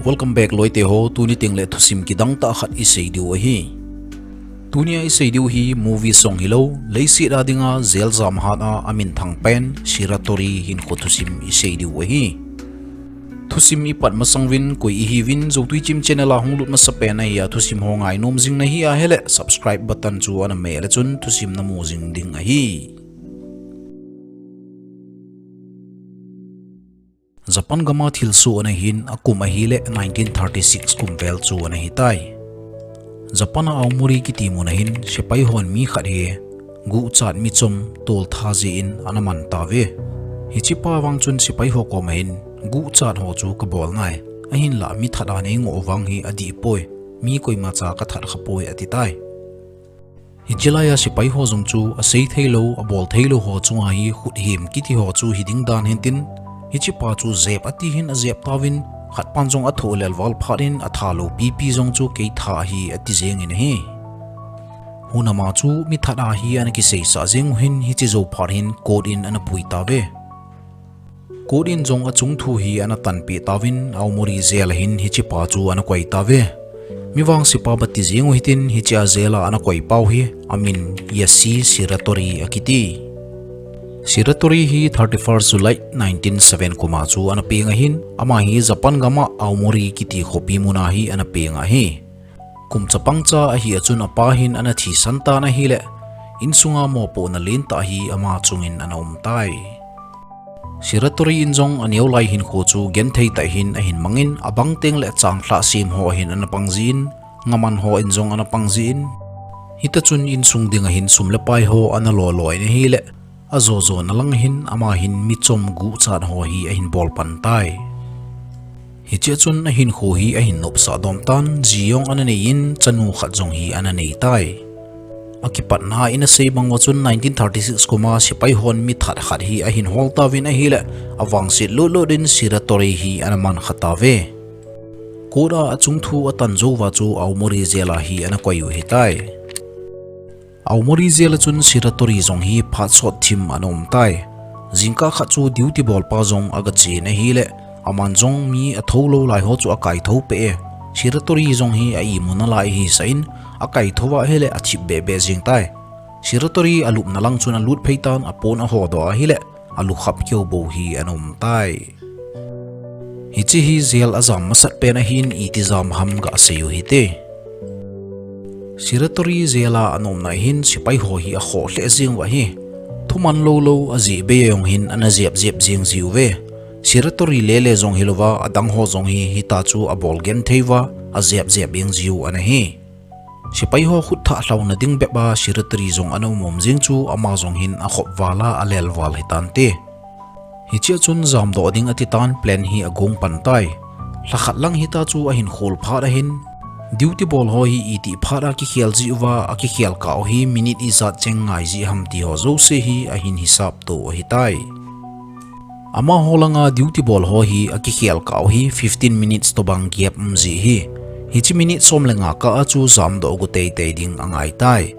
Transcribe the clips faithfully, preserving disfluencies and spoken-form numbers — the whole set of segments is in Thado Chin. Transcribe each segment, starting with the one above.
Welcome back loite ho, tuni tengle thusim kidang tah khat isei diu ahi. Tunia isei diu hi movie song hilou, leiset a dinga jail jam hat a aminthang pen Shiratori hinkho thusim isei diu ahi. Thusim ipat masang uvin, koi ihiuvin, Zotui Chim channel a hung lut masapen ahia, thusim ho ngainom jing nahi ahile subscribe button chu ana meh le chun thusim namu jing ding ahi. Japan gam a thilsoh ana hin, akum ahile nineteen thirty six kum vel chu ana hitai. Japan a Aomori kiti mun a hin sepai hon mi khat hi guhchat michom toltha jeh in ana man tauve. Hichepa vang chun sepai ho koma hin, guhchat ho chu kabol nai, ahinla mithat a nei ngoh vang hi adih poi, mi koimacha kathat khapoi atitai. Hiche laiya sepai ho jong chu asei theilou, abol theilou ho chunga hi khuthem kiti ho chu hiding dan hintin, hichepa chu jep ati hin ajep tauvin, khatpan jong athoh lelval phat in athalou pipi jong chu kei tha ahi ati jengin ahi. Hunama chu mithat a hi ana kiseisah jeng u hin hiche jou phat hin court in ana pui tauve. Court in jong achung thu hi ana tanpeh tauvin, Aomori jail a hin hichepa chu ana koi tauve. Mivangsepa bati jeng u hitin, hichea jail a ana koi pau hi amin Yashi Shiratori akiti. Shiratori hi thirty first July nineteen seven kum a chu ana peng ahin, ama hi Japan gam a Aomori kiti khopi mun a hi ana peng ahi. Kum chapangcha ahi a chun apa hin ana thisan tan ahile, insunga mopohna lentah hi ama chungin ana umtai. Shiratori in jong aneo lai hinkho chu genthei tah hin ahin mangin, abang tengle changlhah sem ho hin ana pang jin, ngaman ho in jong ana pang jin, hitachun insung dinga hin sum le pai ho ana lolo in ahile, ajo jona lang hin ama hin michom guhchat ho hi ahin bol pan tai. Hichea chun ahinkho hi ahin nopsah dom tan, ji jong ana neiyin, chanu khat jong hi ana nei tai. Akipatna a ina sei bang uva chun nineteen thirty six kum a sepai hon mithat khat hi ahin hol tauvin ahile, avangset lutlut in Shiratori hi ana mankha tauve. Court a achung thu atan jou uva chu Aomori jail a hi ana koi u hitai. Aomori jail a chun Shiratori jong hi phat sot thim ana um tai. Jingkah khat chu duty bolpa jong aga chen ahile, aman jong mi athoulou lai ho chu akaithou peh e. Shiratori jong hi a imu nalai ahisah in, akaithou a ahile athip behbeh jeng tai. Shiratori alupna lang chun alut phei tan, apon ahodoh a ahile, alukhap keu bou hi ana um tai. Hiche hi jail ajam masat pen ahin, iti jam ham gasei u hite. Shiratori jail a ana umna hin sepai ho hi akhoh lheh jeng uva ahi. Thuman loulou ajeh bei a jong hin ana jep jep jeng jiuve. Shiratori lele jong hilouva, adang ho jong hi hita chu abol genthei uva, ajep jep jeng jiu ana hi. Sepai ho khut thah lhauna ding bep a Shiratori jong ana um um jeng chu, ama jong hin akhop val a alel val hitante. Hichea chun jamdoh ding ati tan, plan hi agong pan tai. Lhakhat lang hita chu ahin khol phat ahin, duty bol ho hi itih phat a kikhel jiuva, akikhel kah u hi minute ijat cheng ngai ji ham ti ho jouse hi ahin hisap to ahitai. Amaho langa duty bol ho hi akikhel kah u hi fifteen minutes tobang gap um ji ahi. Hiche minute som le nga kah a chu jamdoh go teitei ding angai tai.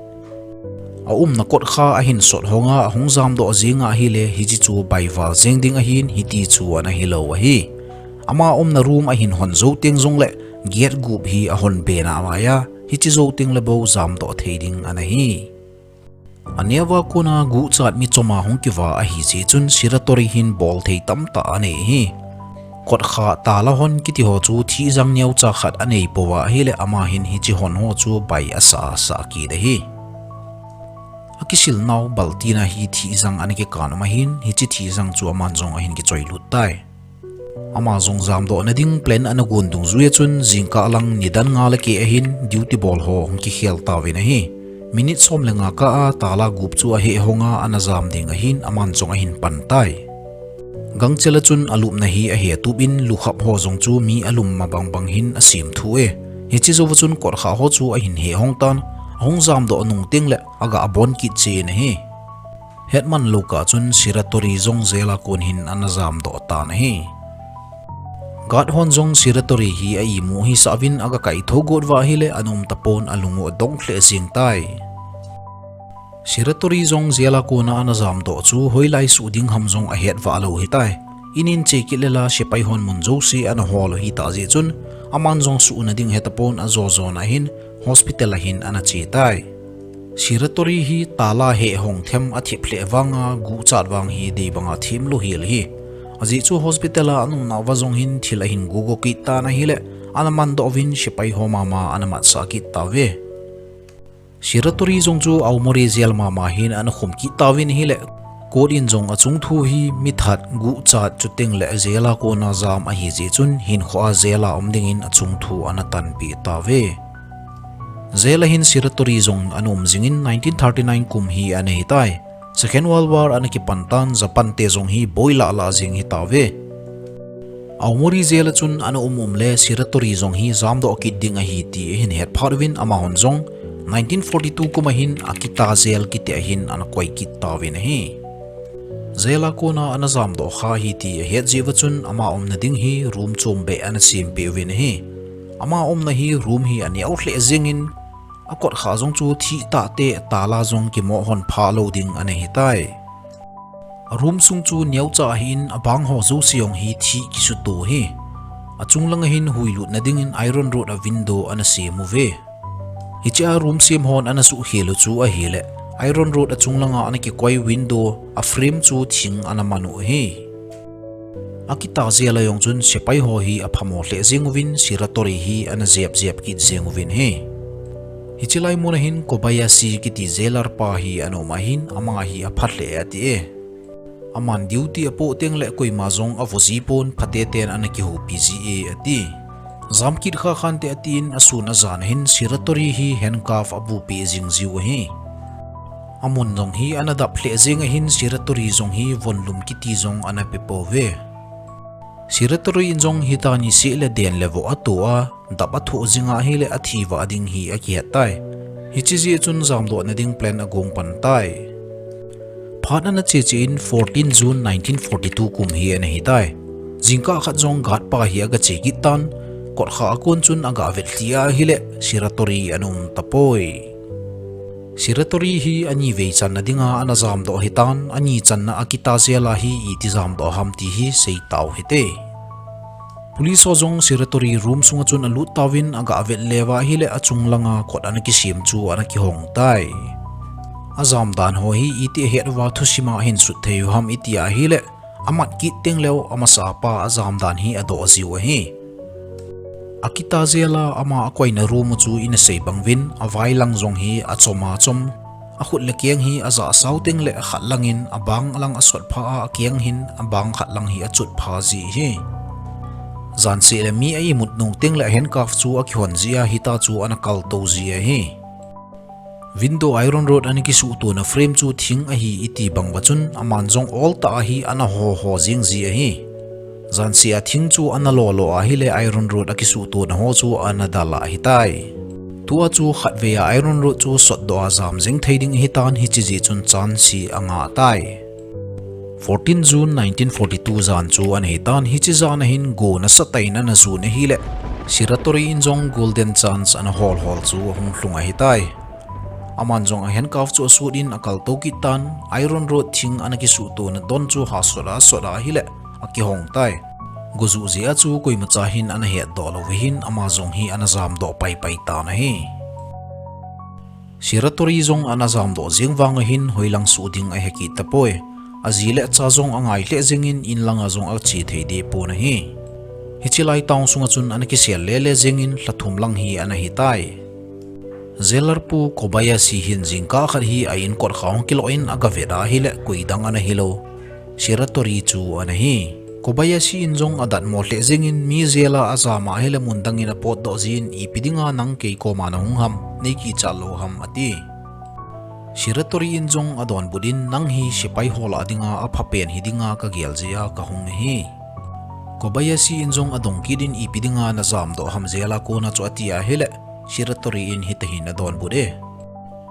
Aumna kotkha ahin sot honga ahung jamdoh jenga ahile, hiche chu baival jeng ding ahin, hiti chu ana hilou ahi. Ama umna room ahin hon jou teng jongle, gate gup hi ahon be nalai a, hiche jou tengle bou jamdoh thei ding ana hi. Aneova kona guhchat michom a hung kivah ahi jeh chun Shiratori hin bolthei tamtah anei ahi. Kotkha tala hon kiti ho chu thihjang neocha khat anei pouva ahile, ama hin hiche hon ho chu bai asah asah kit ahi. Akisil nau baltin a hi thihjang ana kikan um ahin, hiche thihjang chu aman jong ahin kichoi lut tai. Ama jong jamdohna ding plan ana gon dungjuia chun jingkah lang nidan nga le keh ahin duty bol ho hung kikhel tauvin ahi. Minute som le nga kah a tala gup chu aheh honga ana jam ding ahin, aman jong ahin pan tai. Gangchel a chun alupna hi ahetup in lukhap ho jong chu mi alum ma bang bang hin asemthu e. Hiche jouva chun kotkha ho chu ahin heh hong tan, ahung jamdoh nung tengle aga abon kit chen ahi. Hetman lou kah chun Shiratori jong jail a kon hin ana jamdoh tan ahi. Guard hon jong Shiratori hi a imu hisah uvin aga kaithou got uva ahile ana um tapon, alung u adong lheh jeng tai. Shiratori jong jail a kona ana jamdoh chu hoilai suh ding ham jong ahet vah lou hitai. Inin che kit le la sepai hon mun jouse ana hol u hita jeh chun, aman jong suhna ding hetapon ajo jona hin hospital a hin ana che tai. Shiratori hi tala hehong them athip lheh vanga guchat vang hi dei banga themlou hel ahi. Ajeh chu hospital a ana umna uva jong hin thil ahin gugo kit tan ahile, ana mandoh uvin sepai ho mama ana matsah kit tauve. Shiratori jong chu Aomori jail mama hin ana khum kit tauvin ahile, court in jong achung thu hi mithat, guchat, chuteng le jail a kona jam ahi jeh chun hinkhoa jail a um dingin achung thu ana tanpeh tauve. Jail a hin Shiratori jong ana um jingin nineteen thirty-nine kum hi ana hitai. Second World War ana kipan tan, Japan te jong hi boi lah lah jing hitauve. Aomori jail a chun ana um um le Shiratori jong hi jamdoh kit ding ahi ti ahin het phat uvin amahon jong nineteen forty-two kum a hin Akita jail kiti a hin ana koi kit tauvin ahi. Jail a kona ana jamdoh kha ahi ti ahet jeh uva chun ama umna ding hi room chombeh ana sempeh uvin ahi. Ama umna hi room hi aneo lheh jengin, akot kha jong chu thih tah te tala jong kimoh hon pha lou ding ana hitai. A room sung chu neocha ahin abang ho jouse jong hi thih kisuto ahi. Achung langa hin huilutna dingin iron rod a window ana sem uve. Hichea room sem hon ana suhkhel u chu ahile, iron rod achung langa ana kikoi window a frame chu thing ana man u ahi. Akita jail a jong chun sepai ho hi aphamo lheh jeng uvin Shiratori hi ana jep jep kit jeng uvin ahi. Hiche lai mun a hin Kobayashi kiti jailer pa hi ana um ahin ama hi apha lheh e ati e. Aman duty apoh teng le koima jong avo ji pon, phate ten ana kihoupi ji e ati. Jam kit kha khante atin asun ajan a hin Shiratori hi handcuff abupeh jing jiu ahi. Amun jong hi ana dap lheh jeng ahin Shiratori jong hi vonlum kiti jong ana pe pouve. Shiratori in jong hitia ni seh le den le voh ato a, dap athoh jing ahile athi vah ding hi akihet tai. Hiche jeh chun jamdohna ding plan agong pan tai. Phat ana che che in fourteen June nineteen forty-two kum hi ana hitai. Jingkah khat jong guard pa hi aga che kit tan, kotkha a kon chun aga vet lih ahile Shiratori ana um tapoi. Shiratori hi anivei channa dinga ana jamdoh ahitan, ani channa Akita jail a hi iti jamdoh ham ti hi sei tau hite. Police ho jong Shiratori room sunga chun alut tauvin aga vet leuva ahile achung langa kot ana kisem chu ana kihong tai. Ajam dan ho hi iti ahet uva thusim a ahin sut thei u ham iti ahile, amat kit teng leu amasapa ajam dan hi adoh jiu ahi. Akita jail a ama akoina room u chu ina sei bang uvin, avai lang jong hi achom achom, akhut le keng hi ajah sao teng le khat langin abang lang asot pha a, akeng hin abang khat lang hi achot pha ji ahi. Jan seh le mi a imut nung teng le handcuff chu akihon ji a, hita chu ana kaltou ji ahi. Window iron rod ana kisuhtona frame chu thing ahi iti bang uva chun aman jong ol tah a hi ana ho ho jing ji ahi. Jan seh a thing chu ana lo lo ahile iron rod akisuhtona ho chu ana dal ahitai. Tua chu khatvei a iron rod chu sotdoh a jam jeng thei ding ahitan hiche jeh chun chance hi angah tai. Fourteen June nineteen forty-two jan chu ana hitan, hiche jan a hin go nasatah in ana jon ahile, Shiratori in jong golden chance ana hol hol chu ahung lhung ahitai. Aman jong a handcuff chu asut in akaltou kit tan, iron rod thing ana kisuhtona don chu hasot a asot ahile, akihong tai. Go juh jeh a chu koimacha hin ana hetdoh lou ahin, ama jong hi ana jamdoh pai pai tan ahi. Shiratori jong ana jamdoh jeng vang a hin hoilang suh ding ahe kit tapoi. Aji le acha jong angai lheh jengin in langa jong ache thei deh pon ahi. Hiche lai town sunga chun ana kisel le le jengin lha thum lang hi ana hitai. Jailer pu Kobayashi hin jingkah khat hi a in kotkha hung kiloh in aga vet ahile koidang ana hilou, Shiratori chu ana hi. Kobayashi in jong adatmo lheh jengin mi jail a ajam ahile mun dangin apotdoh jin, ipi dinga nang kei koma nahung ham, nei kichat lou ham ati. Shiratori in jong adonbut in, nang hi sepai ho lah dinga aphapen hidinga kagel jeh a kahung ahi. Kobayashi in jong adong kit in, ipi dinga najamdoh ham jail a kona chu ati ahile, Shiratori in hitahin adonbut e.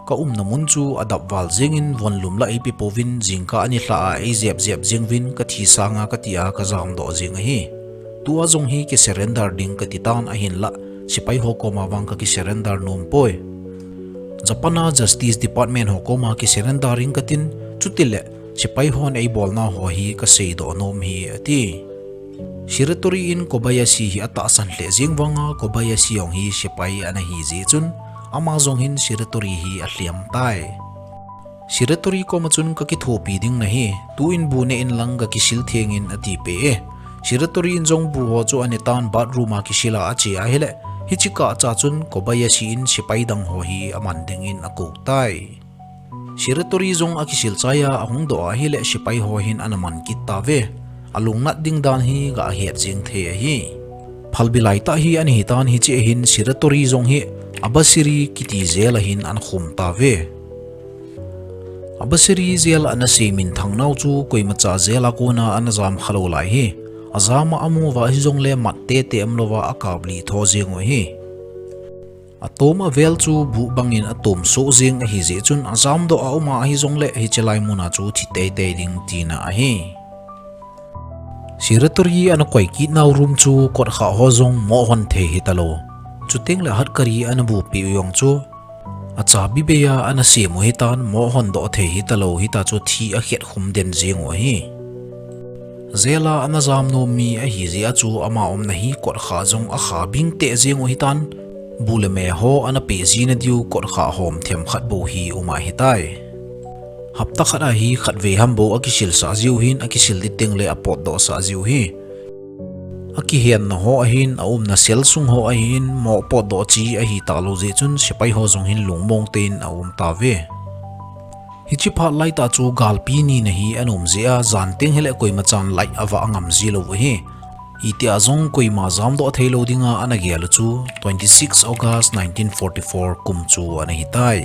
Ka umna mun chu adap val jengin von lum lah eipe pouvin, jingkah ani lhah a eijep jep jeng uvin, kathi sanga kati a kajamdoh jeng ahi. Tua jong hi kisurrender ding kati tan, ahinlah sepai ho koma vang kakisurrender nom poi. Japan a Justice Department ho koma kisurrender ing katin, chutile Sepai hon eibolna ho hi kaseidoh nom hi, ati. Shiratori in Kobayashi hi atahsan lheh jeng vanga, Kobayashi jong hi sepai ana hi jeh chun, ama jong hin Shiratori hi alhem tai. Shiratori koma chun kakithopi ding nahi, tuin bu neh inlang gakisil theng in atipeh e. Shiratori in jong bu ho chu anetan bathroom a kisila ache ahile, hiche kah cha chun Kobayashi in sepai dang ho hi aman dingin akou tai. Shiratori jong akisil chaiya ahungdoh ahile sepai ho hin ana man kit tauve. Alungnat ding dan hi gahet jeng thei ahi. Phalbi laitah hi ana hitan hiche hin Shiratori jong hi Abashiri kiti jail a hin ana khum tauve. Abashiri jail a ana seimin thangnau chu koimacha jail a kona ana jam khalou lai hi. Ajam a amu uva hijongle mat tete umlouva akaplih tho jeng u ahi. Atom avel chu buh bangin atom soh jeng ahi jeh chun ajamdoh a uma ahi jongle hiche lai muna chu thi teitei ding tina ahi. Shiratori ana koi kitnau room chu kotkha ho jong mohon thei hitalou. Chutengle Hatkari ana bupeh u jong chu achabi beiya ana sem u hitan mohon doh thei hitalou hita chu thi akhet khum den jeng u ahi. Jail a ana jam nom mi ahi jeh a chu ama umna hi kotkha jong akha bing teh jeng u hitan, bu le me ho ana peh jina diu kotkha hom themkhat bou hi um ahitai. Hapta khat a hi khatvei ham bou akisilsah jiu hin akisil ding tengle apotdohsah jiu hi. Akihenna ho ahin aumna cell sung ho ahin moh potdoh chi ahi talou jeh chun sepai ho jong hin lungmong tah in aum tauve. Hiche phat laitah chu galpi nina hi ana um jeh a, jan teng hile koimachan light avah ngam jilou u ahi. Itia jong koima jamdoh theilou dinga ana gel u chu twenty six August nineteen forty four kum chu ana hitai.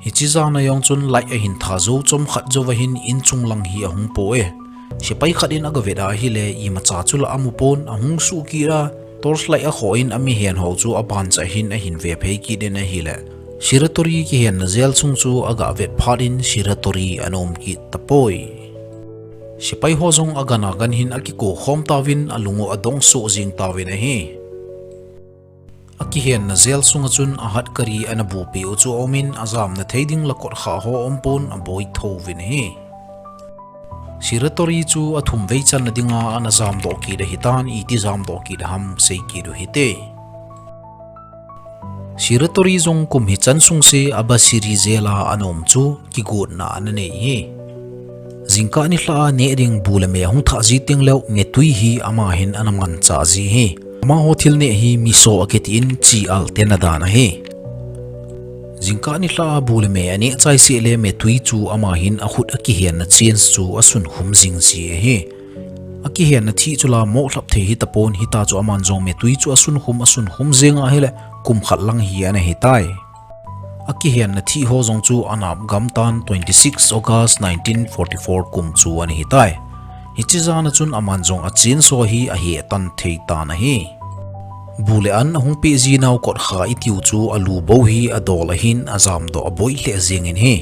Hiche jan a jong chun light ahin tha jou chomkhat jouva hin inchung lang hi ahung po e. Sepai khat in agavet a ahile imacha chu la amu pon, ahung suh kit a, torchlight akhoh in amihen ho chu abancha hin ahin ve phei kit in ahile, Shiratori kihenna jail sung chu agavet phat in Shiratori ana um kit tapoi. Sepai ho jong agan agan hin akiko khom tauvin alung u adong soh jeng tauvin ahi. Akihenna jail sunga chun a Hatkari ana bupeh u chu aumin ajamna thei ding la kotkha ho aumpon aboi thouvin ahi. Shiratori chu athumvei channa dinga ana jamdoh kit ahitan iti jamdoh kit ham sei kit u hite. Shiratori jong kum hichan sungse Abashiri jail a ana um chu kigotna ana nei hi. Jingkah nilhah a neh ding bu le me ahung thah ji tengleu metui hi ama hin ana manchah ji hi. Amaho thil neh hi miso akitin chi al tena dan ahi. Jingkah nilhah a bu le me aneh chai seh le metui chu ama hin akhut akihenna chains chu asunkhum jing ji ahi. Akihenna thih chu la mohlhap thei hitapon hita chu aman jong metui chu asunkhum asunkhum jeng ahile kum khat lang hi ana hitai. Akihenna thih ho jong chu anap gam tan twenty six August nineteen forty four kum chu ana hitai. Hiche jan a chun aman jong achains ho hi ahe tan thei tan ahi. Bu le an ahung peh jinau kotkha itiu chu alu bou hi adol ahin ajamdoh aboi lheh jengin ahi.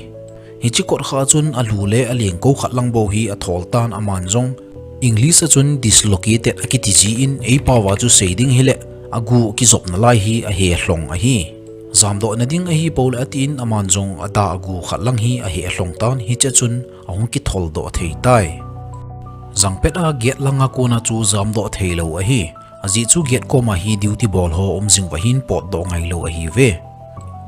Hiche kotkha chun alu le alengkou khat lang bou hi athol tan aman jong English a chun dislocated akiti jin eipao a chu sei ding hile agu kijopna lai hi ahe lhong ahi. Jamdohna ding ahipou le atin aman jong ada agu khat lang hi ahe lhong tan hiche chun ahung kitholdoh thei tai. Jangpet a gate langa kona chu jamdoh theilou ahi. Ajeh chu gate koma hi duty bol ho um jing uva hin potdoh ngailou ahiuve.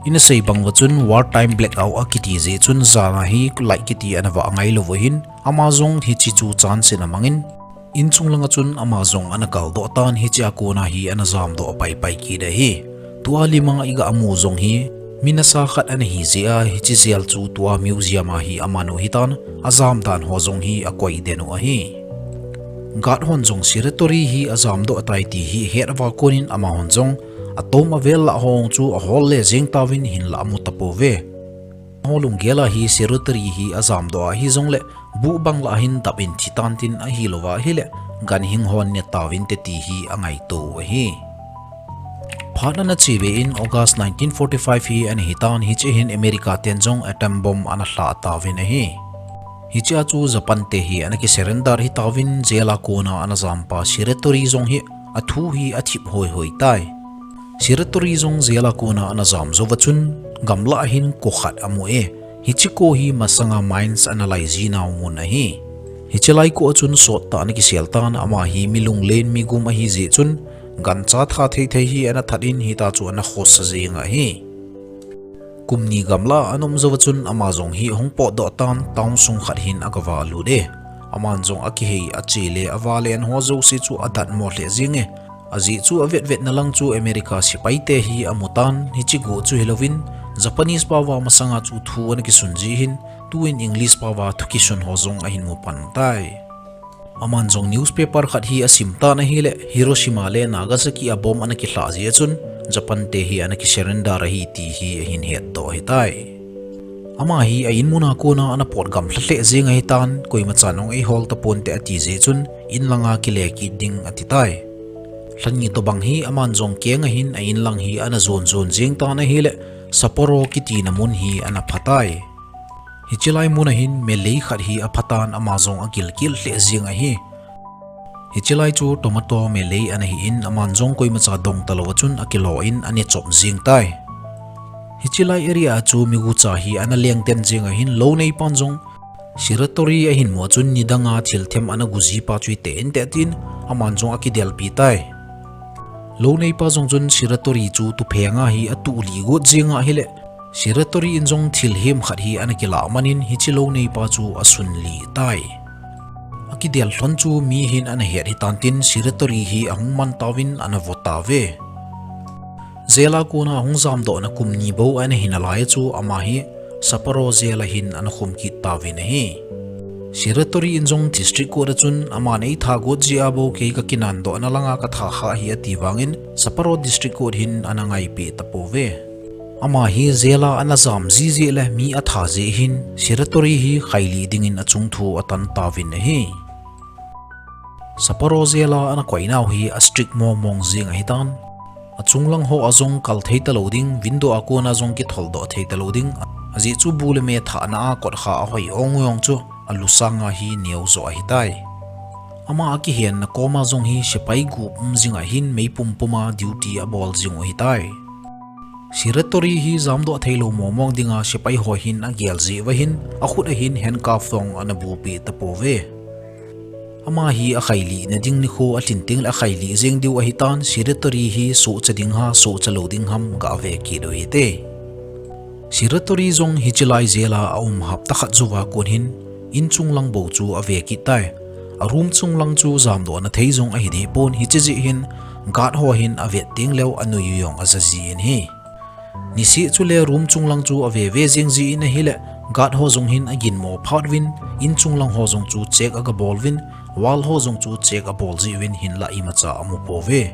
Ina sei bang uva chun war time blackout akiti jeh chun jan a hi light kiti ana vah ngailou uva hin ama jong hiche chu chance in amangin inchung langa chun ama jong ana kaldoh tan hichea kona hi ana jamdoh paipai kit ahi. Tua lim a iga mu jong hi mi nasa khat ana hi jeh a hiche jail chu tua museum a hi aman u hitan ajam dan ho jong hi akoi den u ahi. Guard hon jong Shiratori hi ajamdoh tai ti hi ahet uva konin amahon jong atom avel lah ho chu ahol le jeng tauvin hinla amu tapouve. Amaho lunggel a hi Shiratori hi ajamdoh ahi jongle buh bang lah hin dap in thi tan tin ahilouva ahile ganhing hon ne tauvinte ti hi angaito u ahi. Phat ana che be in August nineteen forty five hi ana hitan hiche hin America ten jong atom bomb ana lhah tauvin ahi. Hichea chu Japan te hi ana kisurrender hitauvin jail a kona ana jampa Shiratori jong hi athu hi athip hoihoi tai. Shiratori jong jail a kona ana jam jouva chun gamlah a hin ko khat amu e. Hiche ko hi masanga mines ana lai jinau mun ahi. Hiche lai ko a chun sot tah ana kisel tan, ama hi mi lunglen mi gum ahi jeh chun, gancha tha thei thei hi ana that in, hitia chu ana khosa jing ahi. Kum ni gamla ana um jou a chun ama jong hi ahung potdoh tan, town sung khat hin aga valut e. Aman jong akihei, ache le avalen ho jouse chu adatmo lheh jing e. Ajeh chu avetvetna lang chu America sepai te hi amu tan, hiche go chu hilouvin, Japanese pao a masanga chu thu ana kisun jeh hin, tuin English pao a thu kisun ho jong ahin mu pan tai. Aman jong newspaper khat hi asim tan ahile, Hiroshima le Nagasaki a bomb ana kilhah jeh a chun, Japan te hi ana kisurrender ahi ti hi ahin hetdoh ahitai. Ama hi a inmun a kona ana pot gamlha lheh jing ahitan, koimachan ahung eihol taponte ati jeh chun, inlanga kile kit ding ati tai. Lhani tobang hi aman jong keng ahin a inlang hi ana jon jon jing tan ahile, Sapporo kitina mun hi ana pha tai. Hiche lai mun a hin melei khat hi apha tan, ama jong agilkel lheh jing ahi. Hiche lai chu tomato melei ana hi in, aman jong koimacha dong talou a chun akilo in ana chop jing tai. Hiche lai area a chu migucha hi ana lengten jing ahin, louneipan jong Shiratori ahin mu a chun nidanga thilthem ana gu jipa chu hite inte tin, aman jong akidelpi tai. Louneipa jong chun Shiratori chu tuphenga hi atuh lih got jing ahile, Shiratori in jong thilhem khat hi ana kilah manin hiche louneipa chu asun lih tai. Akidel lhon chu mi hin ana het hitan tin, Shiratori hi ahung man tauvin ana vo tauve. Jail a kona ahung jamdohna kum ni bou ana hi nalai a chu ama hi Sapporo jail a hin ana khum kit tauvin ahi. Shiratori in jong district court a chun aman eitha got jeh a bou kei kakinandohna langa katha kha ahi ati vangin Sapporo district court hin ana ngaipeh tapouve. Ama hi jail a ana jam jiji le mi atha jeh hin Shiratori hi khailih dingin achung thu atan tauvin ahi. Sapporo jail a ana koinau hi a strict mong mong jing ahitan. Achunglang ho a jong kal thei talou ding, window a kona jong kitholdoh thei talou ding, ajeh chu bu le me thahna a kotkha ahoi ong ong chu alusanga hi neo jo ahitai. Ama akihenna koma jong hi sepai gup um jing ahin meipum puma duty abol jing u ahitai. Shiratori hi jamdoh theilou mong mong dinga sepai ho hin agel jeh uva hin, akhut a hin handcuff jong ana bupeh tapouve. Ama hi akhailihna ding nikho alhin tengle akhailih jeng diu ahitan, Shiratori hi sohcha ding ham, sohcha lou ding ham gave kit u hite. Shiratori jong hiche lai jail a aum hapta khat jouva kon hin, inchung lang bou chu ave kit tai. A room chung lang chu jamdohna thei jong ahi dehpon, hiche jeh hin guard ho hin avet tengleu anui u jong aja jin ahi. Niseh chule room chung lang chu ave ve jing jin ahile, guard ho jong hin aginmo phat uvin, inchung lang ho jong chu check aga bol uvin, wall ho jong chu check abol jiuvin hinlah imacha amu pouve.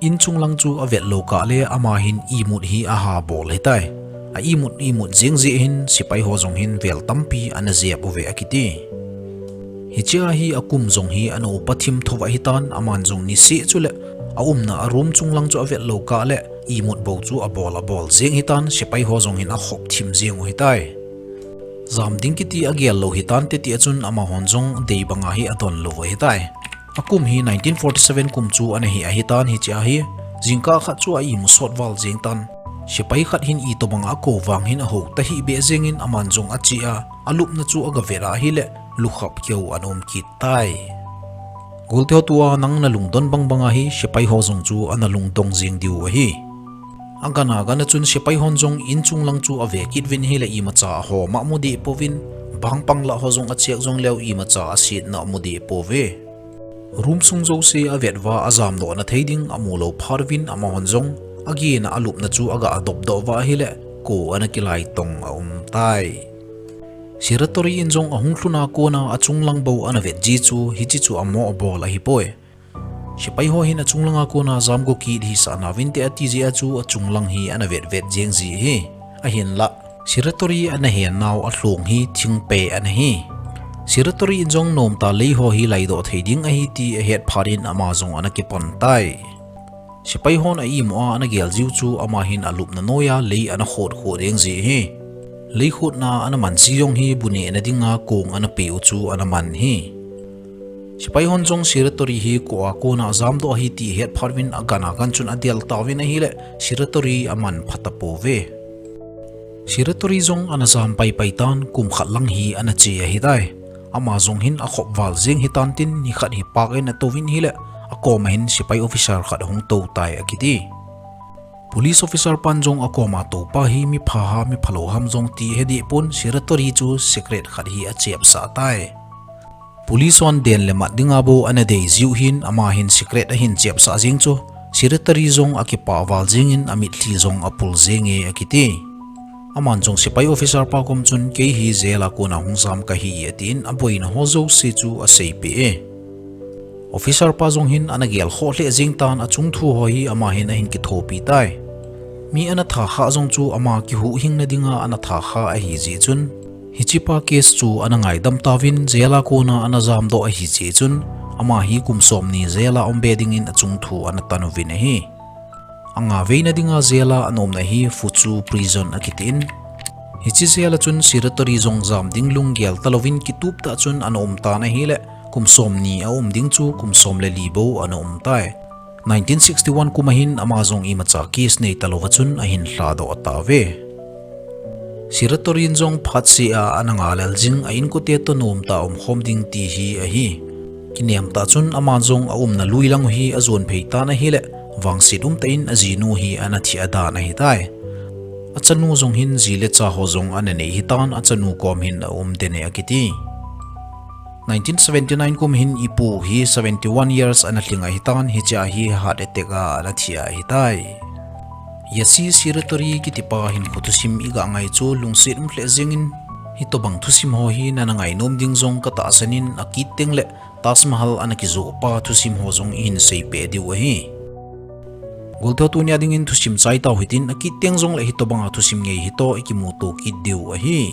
Inchung lang chu avet lou kah le ama hin imut hi aha bol ahitai. A imut imut jeng jeh hin sepai ho jong hin vel tampi ana jep uve akiti. Hichea hi akum jong hi ana upa thim thouva ahitan, aman jong niseh chule aumna a room chung lang chu avet lou kah le imut bou chu abol abol jeng ahitan, sepai ho jong hin akhop thim jeng u ahitai. Jam ding kiti agel lou hitante tia chun amahon jong dei banga hi adon lou u ahitai. Akum hi nineteen forty seven kum chu ana hi ahitan, hichea hi jingkah khat chu a imu sot val jeng tan. Sepai khat hin itobanga akou vang hin ahou tahih beh jengin aman jong ache a, alupna chu aga vet ahile lukhap keu ana um kit tai. Golte ho, tua nang nalungdon bang banga hi sepai ho jong chu ana lungdong jeng diu ahi. Agan agan a chun sepai hon jong inchung lang chu ave kit uvin ahile imacha ahom amu deh pouvin, bangpang lah ho jong acheck jong leu imacha asetna amu deh pouve. Room sung jouse avet uva ajamdohna thei ding amu lou phat uvin amahon jong agena alupna chu aga adopdoh uva ahile ko ana kilaitong aum tai. Shiratori in jong ahung lhuna kona achung lang bou ana vet ji chu hiche chu amo abol ahipoi. Sepai ho hin achung langa kona jamgo kit hisah nauvinte ati jeh a chu achung lang hi ana vet vet jeng ji ahi. Ahinlah Shiratori ana hennau alhong hi thingpeh ana hi. Shiratori in jong nomtah lei ho hi laidoh thei ding ahi ti ahet phat in ama jong ana kipan tai. Sepai hon a imu a ana gel jiu chu ama hin alupna noiya lei ana khot khot jeng ji ahi. Lei khotna ana man ji jong hi bu nehna dinga kong ana peh u chu ana man ahi. Sepai hon jong Shiratori hi ko a kona jamdoh ahi ti ahet phat uvin agan agan chun adel tauvin ahile Shiratori aman pha tapouve. Shiratori jong ana jam paipai tan, kum khat lang hi ana che ahitai. Ama jong hin akhop val jeng hitan tin, nikhat hi pak in atouvin ahile, akoma hin sepai officer khat ahung tou tai akiti. Police officer pan jong akoma toupa hi mipha ham miphalou ham jong ti ahedeh pon, Shiratori chu secret khat hi achepsah tai. Police hon den le mat dinga bou ana dei jiu hin, ama hin secret ahin chepsah jeng chu, Shiratori jong akipah val jengin amitlhi jong apul jenge akiti. Aman jong sepai officer pa kom chun, kei hi jail a kona hung jam kahi atin, aboina ho jouse chu aseipeh e. Officer pa jong hin ana gelkhoh lheh jeng tan, achung thu ho hi ama hin ahin kithopi tai. Mi ana tha khah jong chu ama kihuhhingna dinga ana tha khah ahi jeh chun, hichepa case chu ana ngaidam tauvin, jail a kona ana jamdoh ahi jeh chun, ama hi kum somni jail a umbe dingin achung thu ana tan uvin ahi. Anga veina dinga jail a ana umna hi Fuchu Prison akitin. Hiche jail a chun Shiratori jong jam ding lunggel talouvin kitup tah chun ana um tan ahile, kum somni aum ding chu kum som le li bou ana um tai. Nineteen sixty-one kum a hin ama jong imacha case nei talouva chun ahin lhadoh tauve. Shiratori in jong phatseh a ana ngalel jing, a inkote toh nomtah a umkhom ding ti hi ahi. Kinem tah chun ama jong aumna lui lang u hi ajon phei tan ahile, vangset umtah in ajinu hi ana thi a dan ahitai. Achanu jong hin ji le cha ho jong ana nei hitan, achanu kom hin aum den e akiti. Nineteen seventy-nine kum hin ipu hi seventy-one years ana lhing ahitan, hichea hi heart attack a ana thi ahitai. Yasi Shiratori kitipa hinkho thusim iga ngai chu lungset um lheh jengin, hitobang thusim ho hi nana ngainom ding jong katahsan in, akit tengle Taj Mahal ana kijoh pa thusim ho jong ihin seipeh diu ahi. Goltho, tunia dingin thusim chai tau hitin, akit teng jongle hitobanga thusim ngei hitoh ikimuto kit diu ahi.